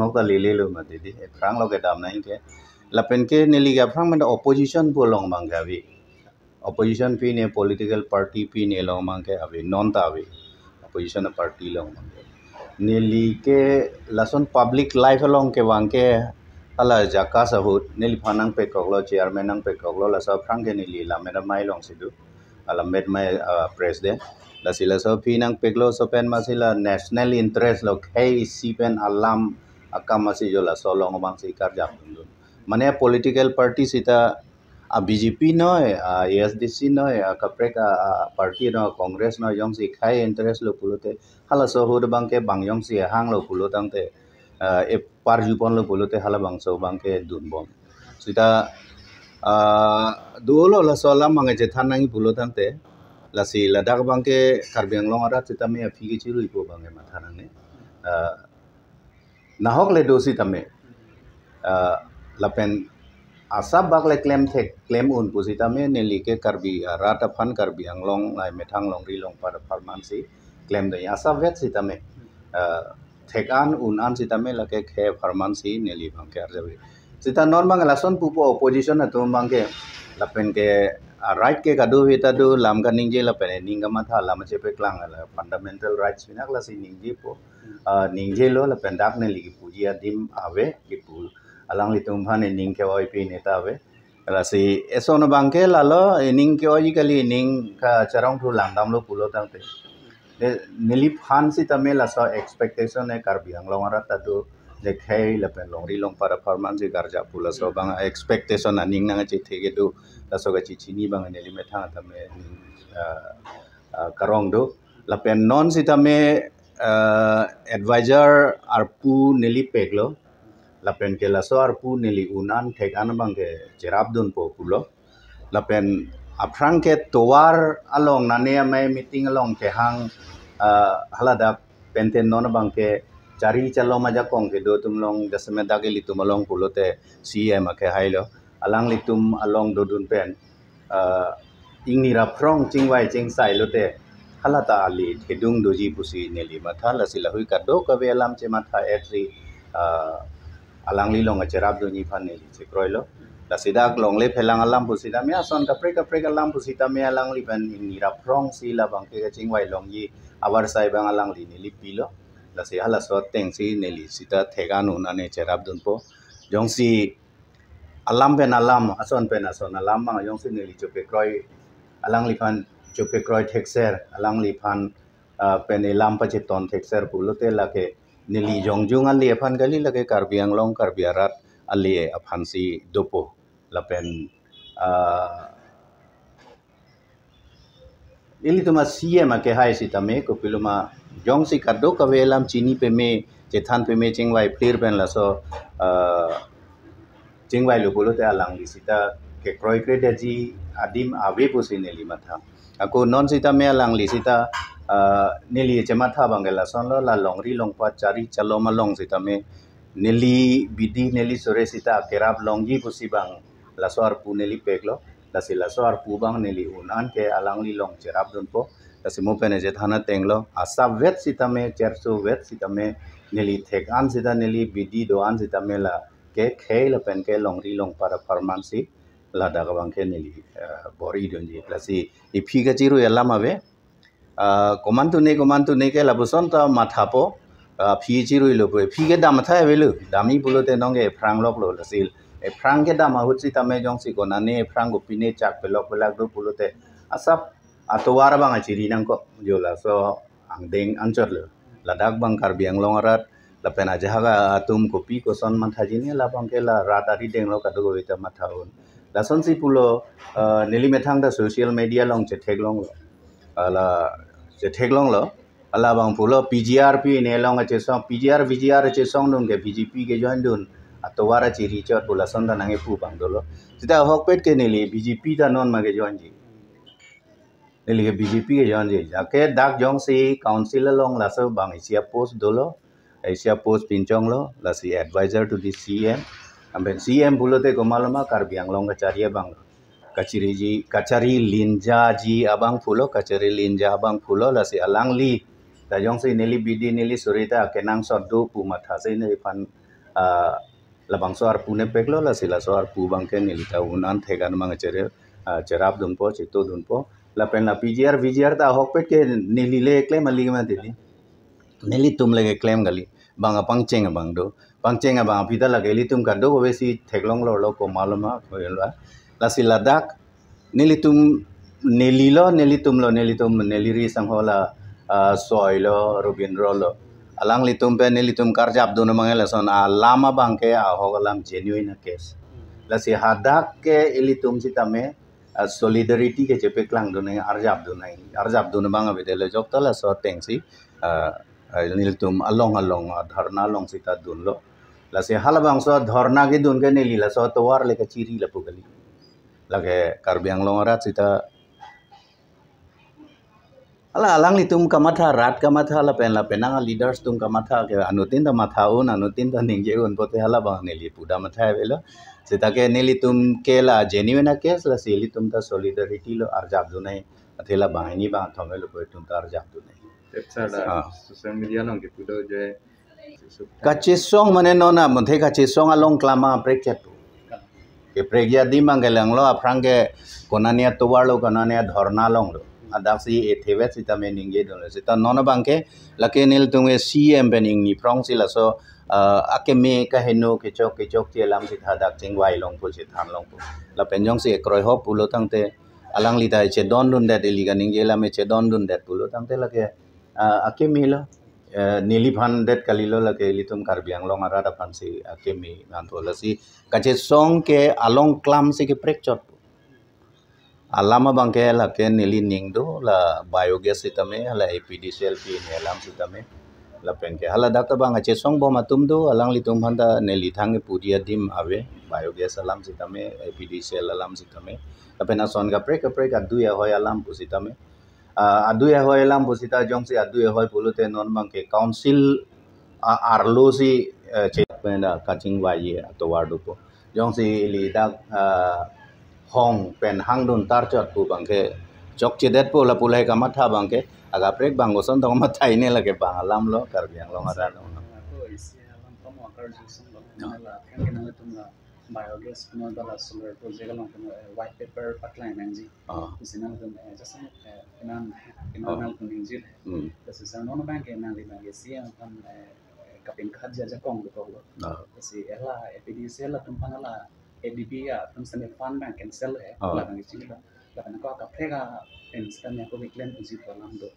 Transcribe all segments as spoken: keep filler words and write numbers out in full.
nok ta lele lo mati di, aphrang lo kedam nangji ke. Lapen ke neli ke aphrang pen opposition pu along abang ke ave. Opposition pine, political party pine along abang ke ave, non ta ave. Opposition party along abang ke. Neli ke lason public life along kevang ke hala jaka ahut, neliphan nangpekoklo, chairman nangpekoklo, laso aphrang ke neli Lammet Amei alongsi do. Lammet Amei, ah, president. Lasi laso aphi nangpeklo, laso pen masi la national interest lo, khei isi pen alam akam masi jo laso along abangsi karjap dun. Mane political party sita a B J P noi, a A S D C noi, a kaprek a, a party noi, Congress noi, jongsi khei interest lo pulote, halaso ahut abang ke bang jongsi hanglo pulo tangte, ah, e parju ponlo pulote halabangso abang ke dunbom. Sita, ah, dolo laso alam abang ke chethan nangji pulo tangte, lasi ladak abang ke Karbi Anglong arat sitame aphi kechirui pu abang ke matha nangne. Ah, nahok le do sitame. Ah, lapen asap bak le klem thek, klem un pusitame neli ke Karbi arat aphan, Karbi Anglong lai methang longri longpat apharman si klem do. Asap vet sitame, ah, thek an un an sitame lake khei apharman si neli abang ke arjavi. Sita non abang lason pupo, opposition atum abang ke lapen ke, ah, right ke kadokave ta do, lam kaningje lapen ning kamatha, lam chepeklang, la fundamental rights pinak, lasi ningjepo, ah, ningjelo, lapen dak neli kipuji adim ave, kipu alanglitum aphan ning ke-oi pine ta ave. Lasi eson abang ke lalo, ining ke-oi kali, ining kacharong thu langdamlo pulo tangte. De, neliphan sitame laso expectation e Karbi Anglong arat ta do, de khei lapen longri longpat apharman si karjap pu laso abang expectation aning nangchethe kedo, laso kachechini abang neli methang tame, ah, ah, karong do. Lapen non sitame, ah, advisor arpu neli peklo. Lapen ke laso arpu neli un an thek an abang ke cherap dunpo pulo. Lapen aphrang ke tovar along, Nane Amei meeting along kehang, ah, haladak penten non abang ke chari chalom ajakong kedo atum along, jasemet dak ilitum along pulote C M akehai lo. Alanglitum along dodun pen, ah, ingni ra phrong chingvai chingsai lote, hala ta ali thedung doji pusi neli matha, lasi lahui kadokave alam chematha et si, ah, alangli along acherap dunji aphan neli chekroilo. Lasi dak longle phelang alam pusitame, ason kaprek kaprek alam pusitame alangliphan ingni ra phrong si labang ke kachingvai longji avarsai abang alangli neli pilo. Lasi halaso ateng si neli sita thek an un an cherap dunpo. Jongsi alam pen alam, ason pen ason alam abang jongsi neli chopekroi, alangliphan chopekroi thekser, alangliphan, ah, pen elam pacheton thekser pulote lake neli jongjung ale aphan kali, lake Karbi Anglong, Karbi arat ale aphan si dopo. Lapen, ah, ilitum a C M akehai sitame, kopiloma jongsi kadokave alam chini peme, chethan peme, chingvai phlir pen laso, ah, chingvailo pulote alangli sita kekroikre detji adim ave pusi neli matha. Ako non sitame alangli sita, ah, neli chematha abang ke lasonlo, la longri longpat chari chalom along sitame neli bidi neli sore sita kerap longji pusi abang laso arpu neli peklo. Lasi laso arpu abang neli un an ke alangli along cherap dunpo. Lasi mo pen chethan atenglo, asap vet sitame, cherso vet sitame, neli thek an sita, neli bidi do an sitame lake khei lapen ke longri longpat apharman si ladak abang ke neli, eh, bor-i dunji. Lasi iphi kachirui alam ave. Ah, komantu ne, komantu ne ke lapuson ta mathapo. Ah, aphi chiruilo pu, aphi kedam athai avelo. Damji pulote nonke ephrang loklo, lasi ephrang kedam ahut sitame jongsi konane ephrang kopine chak pelok pelak do pulote, asap atovar abang achiri nangkok, jo laso angdeng anchotlo. Ladak abang Karbi Anglong arat lapen ajahak atum kopi koson mathaji ne, labang ke la rat arideng lo, kadokave ta matha un. Lasonsi pulo, eh, neli methang ta social media along chetheklonglo. Hala chetheklonglo. Halabang pulo P G R P ne along achesong, P G R, V G R achesong dun ke B J P ke join dun, atovar achiri chot pu lason ta nangkepu abang dolo. Sita ahokpet ke neli B J P ta non ma ke joinji. Neli ke B J P ke joinji. Jake dak jongsi council along laso abang isi a post dolo, isi a post pinchonglo, lasi advisor to the C M. Anpen C M pulote komaloma Karbi Anglong kachari abang. Kachiriji, kachari linjaji abang pulo, kachari linja abang pulo, lasi alangli ta jongsi neli bidi neli sore ta kenangsot do pu mathasi neliphan Ah, labangso arpu nepek lo, lasi laso arpu abangke neli ta un-an thek-an mang chere, ah, cherap dunpo, cheto dunpo. Lapen la P G R, V G R ta ahokpet ke neli le klem kali mati di. Nelitum le klem kali. Bang apangcheng abang do. Pangcheng abang aphi ta lake ilitum kadokave si theklong lor lo komat lo ma, ko lo. Lasi ladak nelitum, neli lo, nelitum lo, nelitum, neli ri sangho la, ah, Soi lo, Robindro lo. Alanglitum pen nelitum karjap dun abang lason alam abangke ahok alam genuine case. Lasi hadak ke ilitum sitame, ah, solidarity ke chepeklang dun nang, arjap dun nang, arjap dun abang avedetlo, jok ta laso atengsi, ah, ah, nelitum along along, ah, dharna along sita dunlo. Lasi halabangso dharna kedun ke neli laso tovar le kachiri lapu kali. Lake Karbi Anglong arat sita, hala alanglitum kamatha, rat kamatha lapen lapen nang leaders atum kamatha ke anuttin ta matha un, anuttin ta ningje un pote halabang neli pudam matha avelo. Sita ke nelitum ke la genuine case, lasi ilitum ta solidarity lo, arjap dun nang. Athe labang hini bang thom avelo pu itum ta arjap dun nang. Tepsa da Ah. social media along kepu do je. Kachesong mane non amathe kachesong along klam abang prekchet pu. Keprekji adim abang kelanglo, aphrang ke konani atovar lo, konani adharna along lo. Adak si ethe vet sitame ningje dunlo. Sita non abangke lake nelitum ke C M pen ingni phrong si laso, ah, akeme kaheno kechok kechokche alam sita dak chingvai longpo, chethan longpo. Lapen jongsi ekroi hop pulo tangte alangli ta chedon dundet, ili kaningje alam chedon dundet pulo tangte lake, ah, akeme lo. Eh, neliphan det kali lo, lake ilitum Karbi Anglong arat aphan si akeme nangthu, lasi kachesong ke along klam si keprekchot. Alam abangke lake neli ning do, la biogas sitame, la A P D C L pine alam sitame. Lapen ke hala dak ta bang kachesong bom atum do, alanglitum aphan ta neli thang kepuji adim ave, biogas alam sitame, A P D C L alam sitame. Lapen ason kaprek kaprek adui ahoi alam pu sitame. Ah, adui ahoi alam pu sita, jongsi adui ahoi pulote non abangke council, ah, arlo si, eh, che pen da kachingvai atovar dopo. Jongsi ili dak, ah, hong pen hang dun tarchot pu abangke chokchedetpo, lapu lahai kamatha abangke akaprek bang koson tong matha ne, lake bang alam lo Karbi Anglong arat. Ako isi alam kamu akar jusung lo, Ah. nala kan kenal itu nggak biogas, kemudian adalah solar project along, kemudian, eh, white paper paklang nangji. Ah. Isi nangtum, eh, just, eh, kenan, kenan Ah. nangtum ningje. Hmm. Lasi sir non abangke nangli abangke C M aphan, eh, kapinkhat ajakong dokok lo. Ah. Lasi hala A P D C L atum aphan hala A D B atum sene fund abang cancel he. Ah. Labang isi lo. Lapen ako kaprek atum sene ako keklem puji pu alam do.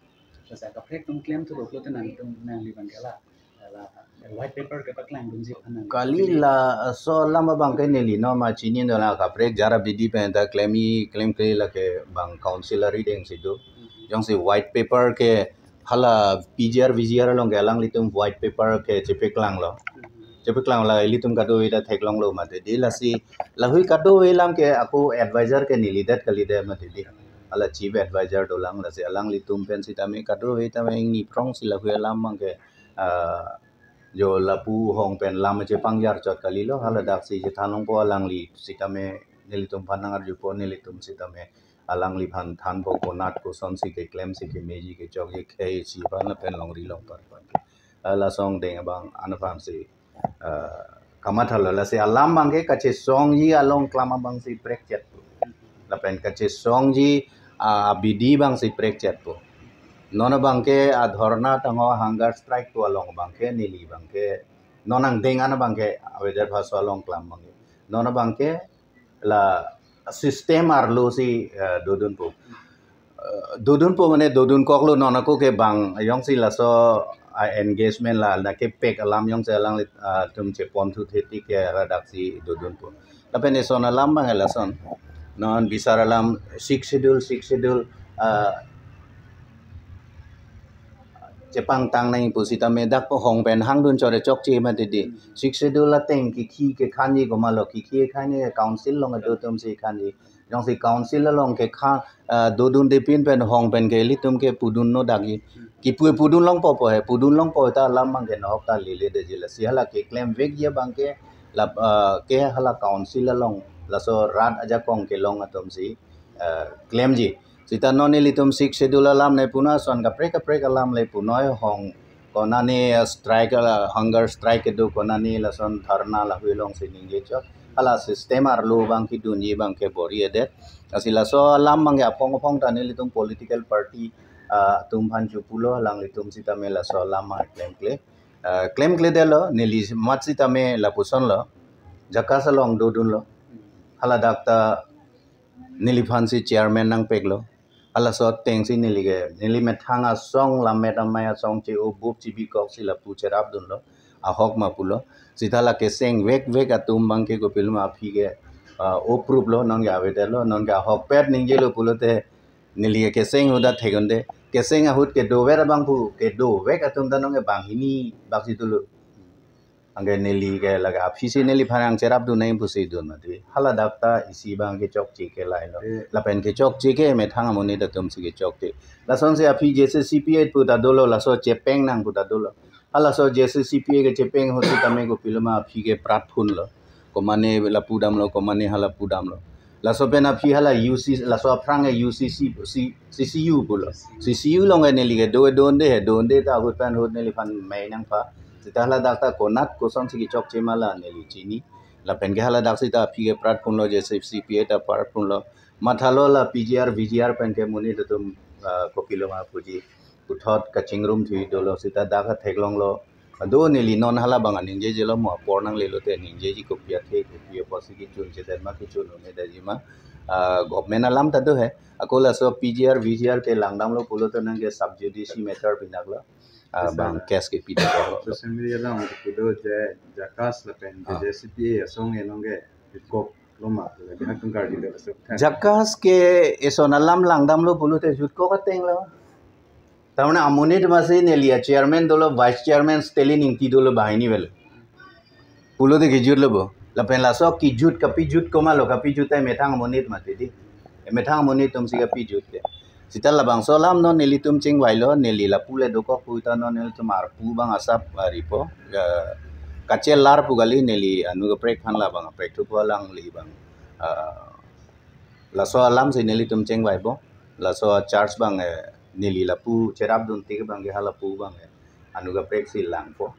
Lasi kaprek atum klem thu rok lo te nangtum nangli abangke la la white paper kepaklang dunji aphan nang. Kali laso alam abangke neli non ma chini do, la kaprek jara bidi pen ta klem-i, klemkle, lake bang council arideng si do. Mhm. Jongsi white paper ke hala P G R, V G R along ke alanglitum white paper ke chepaklang lo. Mhm. Chepaklang, la ilitum kadokave ta theklong lo mati di, lasi lahui kadokave alam ke ako advisor ke neli det kali det mati di. Hala chief advisor dolang, lasi alanglitum pen sitame kadokave tame ingni phrong si lahui alam abangke, ah, jo lapu hong pen lam chepangjar chot kali lo, hala dak si chethan longpo, alangli sitame nelitum aphan nang arjupo, nelitum sitame alangliphan thanpo, konat kosonsi keklem si kemeji kechokji khei si aphan lapen longri longpar aphan. Ah, laso angdeng abang an aphan si, ah, kamatha lo, lasi alam abangke kachesongji along klam abang si prekchet. Lapen kachesongji, ah, abidi abang si prekchet pu. Non abangke adharna tangho, hunger strike pu along abangke neli abangke non angdeng an abangke avedetpha laso along klam abangke. Non abangke la system arlo si, eh, dodunpo. Eh, dodunpo mane dodunkok lo, non ako ke bang jongsi laso, ah, engagement la, la kepek alam jongsi alangli, ah, atum chepon thu theti ke ladak si dodunpo. Lapen eson alam abang lason. Non bisar alam Sixth Schedule, Sixth Schedule, ah, chepangtang nangji pu sitame dak po hong pen hang dun chore chokche mati di. Sixth Schedule ateng kikhi kekhanji komat lo, kikhi kekhanji council along do atum si khanji. Jongsi council along kekhan, ah, dodunde pin pen hong pen ke ilitum ke pudunno dakji. Kipu pudun longpo po he, pudun longpo ta alam abangke nahok ta lele detji, lasi hala keklem vekji abangke la, ah, ke hala council along laso rat ajakong kelong atum si, ah, klemji. Sita non ilitum Sixth Schedule alam le puna, ason kaprek kaprek alam le punoi, hong konane strike, la hunger strike kedo, konane lason dharna lahai alongsi ningje chot. Hala system arlo abang kedunji abang ke bor-i-edet. Lasi laso alam abang ke aphong aphong ta nelitum political party, ah, atum aphan chopulo, alanglitum sitame laso alam abang klemkle. Ah, klemkledetlo, neli mat sitame lapuson lo. JACAS along dodunlo. Hala dak ta neliphansi chairman nangpeklo. Halaso atengsi neli ke, neli methang asong, lammet amei asong che-o bup chibikoksi lapu cherapdunlo. Ahok ma pulo. Sita la keseng vekvek atum abang ke kopiloma aphi ke, ah, o proof lo, non ke avedetlo, non ke ahokpet ningjelo pulote neli ke keseng ahut ta thek-un-e. Keseng ahut kedover abang pu, kedovek atum ta non ke banghini baksi tulo. Anke neli ke lake aphisi neliphan nangcherapdun nang pusi dun mati. Hala dak ta isi abang kechokche ke lailo. Eh. Lapen kechokche ke methang amonit atumsi kechokche. Lasonsi aphi J C C P eight pu ta dolo, laso chepeng nang pu ta dolo. Halaso J C C P eight kechepeng ahut sitame kopiloma aphi ke pratphunlo. Komane lapu damlo, komane hala pu damlo. Laso pen aphi hala U C, laso aphrang ke U C C, C-, C C U pulo. C C U along ke neli ke do, do-un-e he, do-un-e ta ahut pen ahut neliphan mei nangpha. Sita hala dak ta konat kosonsi kechokche ma la neli chini. Lapen ke hala dak sita aphi ke pratphunlo, J C C P eight ta pratphunlo. Mathalo la P G R, V G R pen ke monit atum, ah, kopiloma puji puthot kachingrum thui dolo, sita dak ta theklonglo. Ado neli non hala abang aningjejelo, mo apor nanglelo te ningjeji, kopi athe, kopi apotsi kechun chedet ma, kechun un-edetji ma. Ah, government alam ta do he. Ako laso P G R, V G R ke langdamlo pulote nang ke sub judice matter pinaklo. Ah, bang case kepi dolo. Social media along kedo je JACAS lapen Ah. J C P A asong enong ke jutkok loma, ha kangkar di dolo so. JACAS ke eson alam langdamlo pulote jutkok atenglo. Tamane amonit amatsi neli a-chairman dolo, vice chairman Stalin Ingti dolo, banghini vel pulote kejutlo bo. Lapen laso kejut, kapejut komatlo, kapejut ta methang amonit mati di. Methang amonit atumsi kapejut ke. Sita labangso alam non nelitum chingvailo, neli lapu le dokok pu ta non nelitum arpu abang asap aripo. Ya, kachelar pu kali, neli anu kaprek aphan labang kaprek thupo, alangli abang, ah, laso alamsi nelitum chingvaipo. Laso charge abang, eh, neli lapu cherapdun tik abang ke halapu abang, eh, anu kapreksi langpo.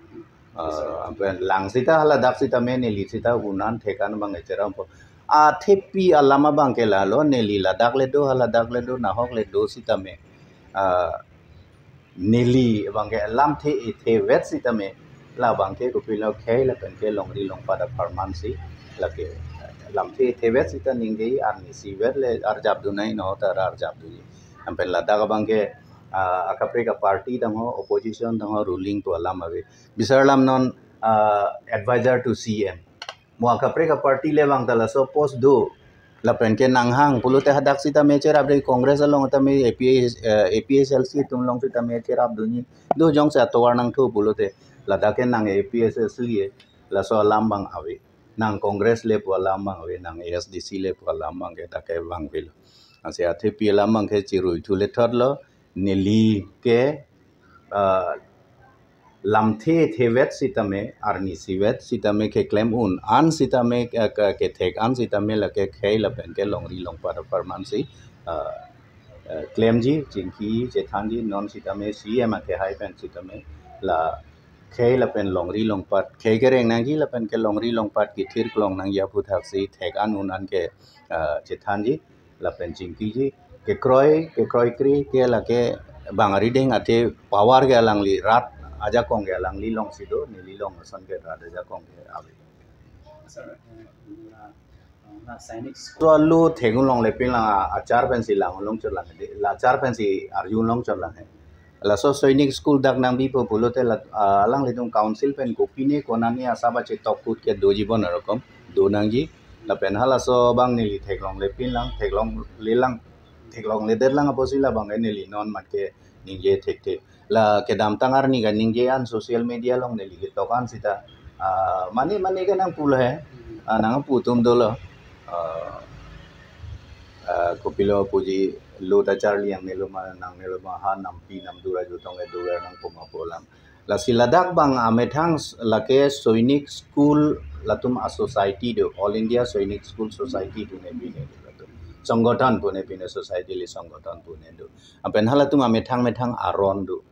Ah, lapen lang sita hala dak sitame neli sita un-an thek-an abang ke cherappo. Athepi alam abang ke lalo, neli ladak le do, haladak le do, nahok le do sitame. Ah, neli abang ke lamthe-e thevet sitame, labang ke kopilo khei lapen ke longri longpat apharmansi lake lamthe-e thevet sita ningje, arnisi vet le arjapdun nai, no ta arjapdunji. Lapen ladak abang ke, ah, akaprek aparty tangho, opposition tangho, ruling pu alam ave. Bisar alam non, ah, advisor to C M. Mo akaprek aparty le abang ta laso post do. Lapen ke nanghang pulote hadak sitame cherapde, Congress along tame A P H, eh, A P H L C atum along sitame cherapdunji. Do jongsi atovar nangthu pulote ladak ke nang A P H L C le laso alam abang ave. Nang Congress le pu alam abang ave, nang A S D C le pu alam abang ke dak ke vangvelo. Lasi athepi alam abang ke chirui thu le thotlo, neli ke, ah, lamthe-e thevet sitame, arnisi vet sitame keklem un-an sitame, eh, ke, kethek-an sitame lake khei lapen ke longri longpat apharmansi, ah, eh, klemji, chingki, chethanji, non sitame C M akehai pen sitame la khei lapen longri longpat, khei kereng nangji lapen ke longri longpat kethir kelong nangji aphuthaksi thek-an un-an ke, ah, chethanji lapen chingkiji, kekroi, kekroikre ke lake bang arideng athe power ke alangli rat ajakong ke alangli alongsi do, neli along ason ke rat ajakong ke ave. Sir, eh, na, na Sainik School. So alo theklongle pinlang a, achar pensi langlong chotlang de, la achar pensi arjulong chotlang he. Laso Sainik School dak nangbipo pulote la, ah, alanglitum council pen kopine konane asap achetok ahut ke doji bon arokom do nangji. Lapen halaso abang neli theklongle pinlang, theklonglelang, theklongledetlang apotsi labang ke neli non mat ke ningje thekthe. La kedamtang arni kaningje an social media along neli ketok an sita, ah, mane mane ke nangpulo he, ah, nangpu atum dolo. Ah, ah, kopilo puji lo ta charli nangnelo ma, nangnelo ma, ha nampi namdur ajutong kedover nangpo ma pu alam. Lasi ladak abang amethang s-, lake Sainik School latum a-society do, All India Sainik School Society pune pine do latum. Songgothon pune pine, society le songgothon pune do. Lapen halatum amethang methang aron do.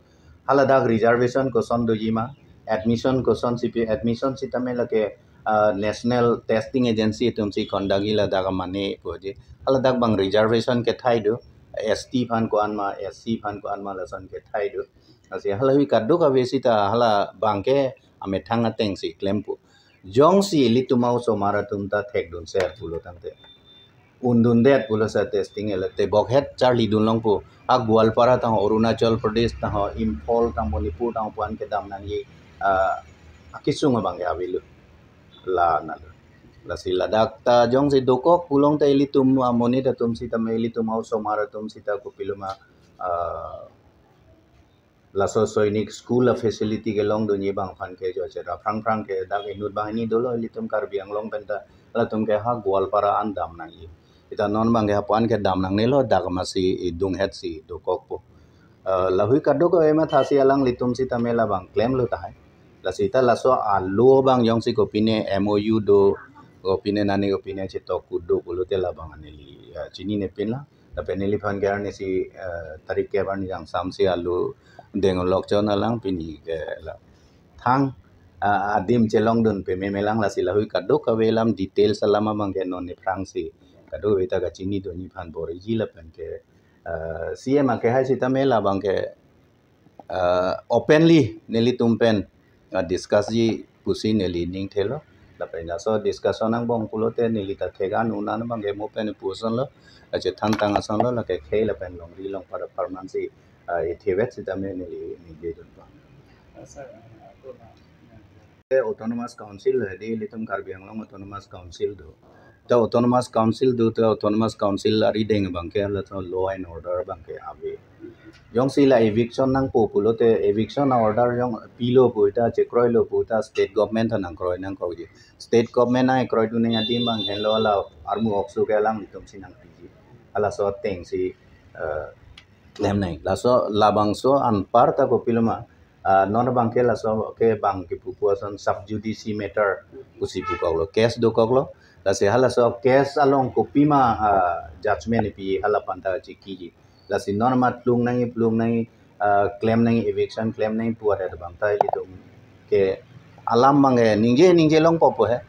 Haladak reservation koson doji ma, admission koson si pi, admission sitame lake, ah, National Testing Agency atum si conduct ji ladak amane puji. Haladak abang reservation kethai do, S T aphan ko-an ma, S C aphan ko-an ma lason kethai do. Lasi halahui kadokave sita halabangke amethang ateng si klempo. Jongsi ilitum a-osomar atum ta thekdunser pulo tangte, undundet pulo sa testing ele tebokhet charlidun longpo. Ha Goalpara tangho, Arunachal Pradesh tangho, Imphal tang, Manipur tang pu-an kedam nangji, ah, akesung abangke avelo. La nalo. Lasi ladak ta jongsi dokok pulote ilitum amonit atum sitame, ilitum a-osomar atum sita kopiloma, ah, laso Sainik School a-facility kelongdunji abang aphan ke jo chera phrang phrang ke dak inut banghini dolo ilitum Karbi Anglong pen ta, latum ke ha Goalpara an dam nangji. Sita non abangke ha pu-an kedam nangnelo, dak masi idunghet si dokokpo. Eh, lahui kadokave mathasi alanglitum sitame labang klemlo tahai. Lasi ta laso alo abang jongsi kopine M O U do, kopine nani kopine chetok kudo pulote labang neli, eh, chininepinlang. Lapen neliphan ke arnisi, eh, tarik kep arni jangsamsi alo deng lok chon alang pini ke la thang, ah, adim chelongdun peme melang. Lasi lahui kadokave alam details alam abangke non nephrangsi kadokave ta kachinidunji aphan bor-iji lapen ke, eh, C M akehai sitame labangke, eh, openly nelitum pen, ah, discuss ji pusi neli ning thelo. Lapen laso discussion angbong pulote neli ta thek-an un-an abangke mo pen pusonlo. Achethan tang asonlo, lake khei lapen longri longpar apharman si, ah, ithevet sitame neli ningjedunpo. Sir, ah, ako na, ah, Autonomous Council hedi ilitum Karbi Anglong Autonomous Council do. Ta Autonomous Council do, ta Autonomous Council arideng abangke laso law and order abangke ave. Jongsi la eviction nangpo pulote eviction a-order jong pilo pu ta, chekroilo pu ta state government ta nangkroi nangkokji. State government nangkroidun nang adim abang henlo la armu oksu ke alanglitum si nangpiji. Halaso ateng si, eh, klem nang. Laso labangso anpar ta kopiloma, ah, non abangke laso ke abang kepu pu ason sub judice matter pusi pukoklo, case dokoklo. Lasi halaso case along kopima, ah, judgment ipi hala aphan ta chikiji. Lasi non ma plung nangji, plung nangji, ah, klem nangji, eviction klem nangji pu adet abang ta ilitum ke alam abangke ningje ningje longpo po he.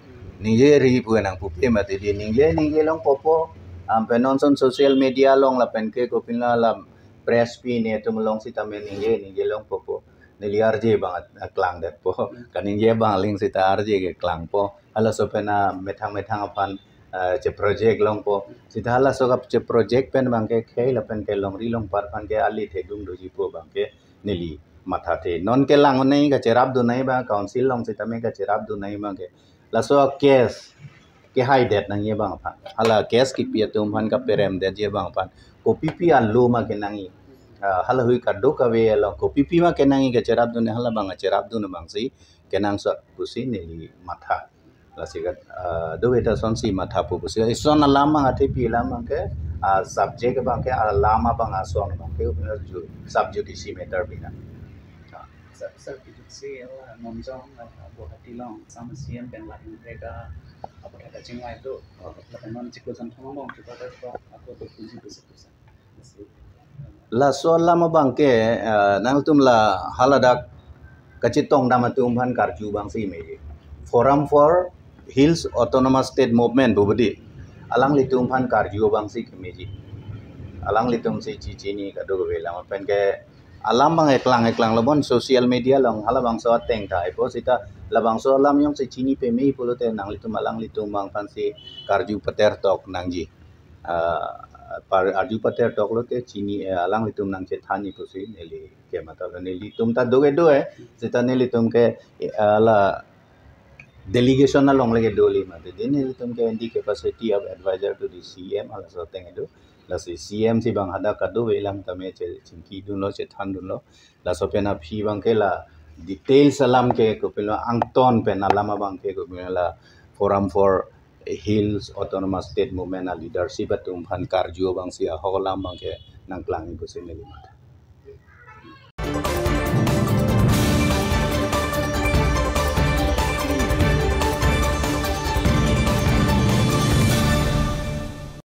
Ningje ri pu nangpupe mati di ningje ningje longpo po. Ampe non ason social media along lapen ke kopinla alam press pi netum along sitame ningje ningje longpo po. Neli arje abang at-, aklangdetpo. Kaningje abang aling sita arje keklangpo. Halaso pen amethang methang aphan, eh, che-project longpo. Sita halaso kap che-project pen abangke khei lapen ke longri longpar aphan ke ali thedung doji pu abangke neli mathathe. Non kelang un-e kacherapdun nangji abang, council along sitame kacherapdun nangji abangke laso case kehaidet nangji abang aphan. Hala case kipi atum aphan kaperemdetji abang aphan kopipi a-law ma kenangji. Ah, halahui kadokave along kopipi ma kenangji kacherapdun, hala abang kacherapdun abangsi kenangsot pusi neli matha. Lasi kat, ah, doveta asonsi mathapo pusi. Ison alam abang athepi alam abangke, ah, subject abangke, alam abang ason abangke, ju-, sub judice matter bina. Sir, sir, kejutsi, ah, non jong, ah, Guwahati along, Assam C M pen lahin mereka, apa kata chingwai tu, lapen non chiklo jon thomang bong, chupa tu, apa tu puji tu satu sa. Laso alam abangke, ah, nangtum la haladak kachetongdam atum aphan karju abangsi meji. Forum for Hills Autonomous State Movement pu budi. Alanglitum aphan karju abangsi kemeji. Alanglitum si chichini kadokave alam pen ke alam abang eklang eklang lo bon social media along halabangso ateng ta ipo sita labangso alam jongsi chini peme pulote nanglitum alanglitum abang aphansi karju pater tok nangji. Ah, par-, arju pater toklo te chini, eh, alanglitum nangchethanji pusi neli kematha lo, nelitum ta doke do, eh, sita nelitum ke, eh, la delegation along le kedo li mati. Dei nelitum ke in the capacity of advisor to the C M halaso ateng kedo. Lasi C M si abang hadak kadokave alam tame che-, chingkidunlo, chethandunlo. Laso pen aphi abangke la details alam ke kopilo angton pen alam abangke kopilo la Forum for Hills Autonomous State Movement a-leadership atum aphan karju abangsi ahok alam abangke nangklangji pusi neli matha.